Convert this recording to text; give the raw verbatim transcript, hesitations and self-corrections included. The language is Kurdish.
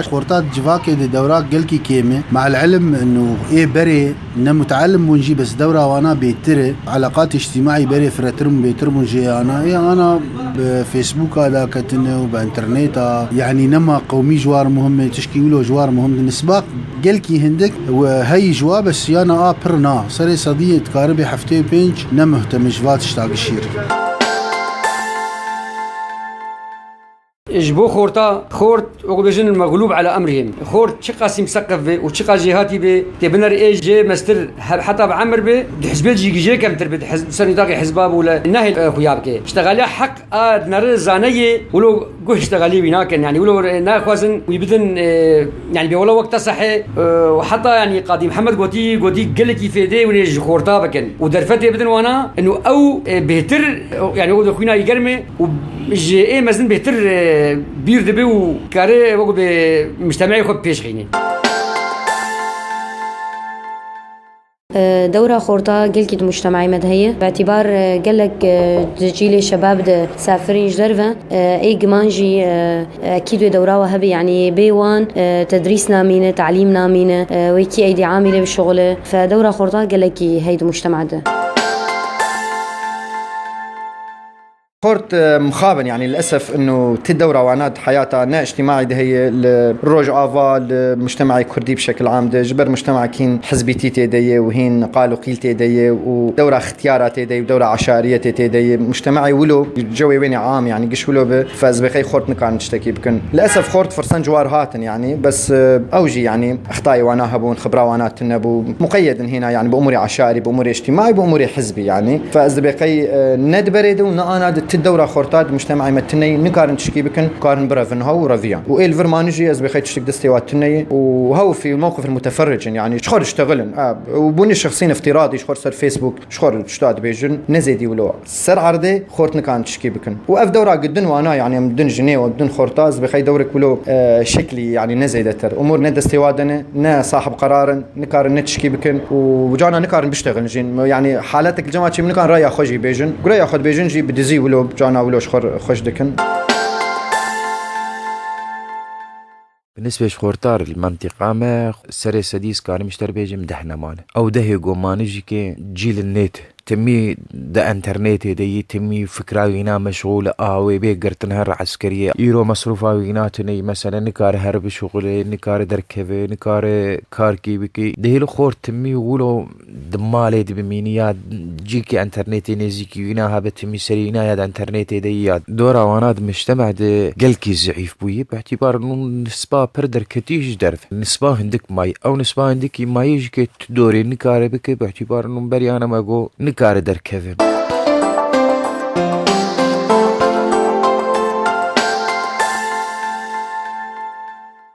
Xorta di civakê de dewra gelkî kêm e. Me'el ilim inu ê berê ne mutealim bûn jî, bes dewra wana bêtir e. Eleqat îctîmaî berê firetir bûn, bêtir bûn jê ana. Ê ana bi Facebooka daketine û bi înterneta. Yanî nema qewmî ji war muhim e, tişkî wilo ji war muhim di nisba gelkî hindik we heyî ji wa, bes yana a pir na. Serê sediyê dikaribe heftê û pênc ne muhtem e ji va tişta gişî re. Ji bo xorta, xort, wek bêjin, mexlûb ala emrihim. Xort çiqas î miseqif be û çiqas jêhatî be, tê biner ê jê mestir he-, heta bi emir be, di hizbê jî jê kemtir be, di hiz-, ser nîtaqê hizba bû le nehêl, e, xuya bike. Ştexaliya heq a neri zaneyê, wilo guh ştexaliyê wî nakin. Yanî wilo, e, naxwazin wî bidin, e, yanî bê wela wek te sehê, e, û heta yanî Qadî Mihemed gotî, gotî gelekî fêdê wê ji xorta bikin. Û derfetê bidin wana, ino ew, e, bêhtir, e, yanî ew di xwîna wî germ e. Û ji ê mezin bêhtir, e, bîr dibe û kare wek bi mujtemeyê xwe pêş xînî. E, dewra xorta gelkî di mujtemeyê me de heye. Bi îtîbar, e, gelek, e, di cîlê şebab de safirîn ji derve, e, ê giman jî, e, ekîd wê dewra we hebe, yanî bê wan, e, tedrîs namîne, talîm namîne, e, wekî eydî amî lê bişuxule. Fe dewra xorta gelekî hey di mujtema de. Xort, e, mixabin, yanî, lilesef, inu ti dewra wana di heyata ne îctîmaî de heye, li Rojava, li mujtemaê kurdî bi şekil am de, ji ber mujtemaek hîn hizbîtî tê de ye û hîn qal û qîl tê de ye û dewra xitiyara tê de ye û dewra eşariyetê tê de ye. Mujtemaê wilo cewê wênê am, yanî, giş wilo bi, fe ez bêxey xort nikarin tiştekî bikin. Lilesef xort firsen ci war hatin, yanî, bes, e, ew jî, yanî, extayê wana hebûn, xibra wana tune bû. Muqeyyed in hîna, yanî bi umûrê eşarî, bi umûrê îctîmaî, bi umûrê hizbî, yanî. Fe ez dibê qey, e, ne di berê de û ne ana de ti dewra xorta di mujtemeyê me tune ye, nikarin tişkî bikin, karin birevin hew û reviyan. Û ê li vir manî jî ez dibê qey tiştek destê wa tune ye û hew fî mewqifin muteferric in, yanî ji xwe diştexilin. E, û bûnî şexsîn îftîradî ji xwe ser Facebook, ji xwe tişta dibêjin, ne zêdî wilo. Ser erdê xort nikarin tişkî bikin. Û ev dewra gi din wana, yanî em din jinê û din xorta, ez bêxey dewrek wilo, e, şeklî, yanî ne zêdetir. Umûr ne destê wa de ne, ne sahib qerar in, nikarin ne tişkî bikin û cana nikarin biştexilin jî. Yanî haletek li cema çî nikarin raya xwe jî bêjin. Gu raya xwe dibêjin jî bi dizî wilo cana wilo ji xwe xweş dikin. Bi nisbê ji xortar li mentiqa me serê sedî ez karim ji te re bêjim deh nemane. Ew dehê ku mane jî ke cîl nêt. Timî di enternetê de yî, timî fikra wîna meşxûl a wê bê girtin her eskeriyê. Îro mesrûfa wîna tune yî, mesele nikare here bişuxulê, nikare derkeve, nikare karkî bike. Dihê li xort timî wilo di malê de bimînî ya cîkî enternetê nêzîkî wîna hebe, timî serê wîna ya di enternetê de yî ya. Dora wana di mujtema de gelkî zeîf bûyî, bi îtîbar nû nisba pir derketî ji derve. Nisba hindik mayî. Ew nisba hindikî mayî jî ke tu dorê nikare bike, bi îtîbar nû beriya ne me got nikare derkeve.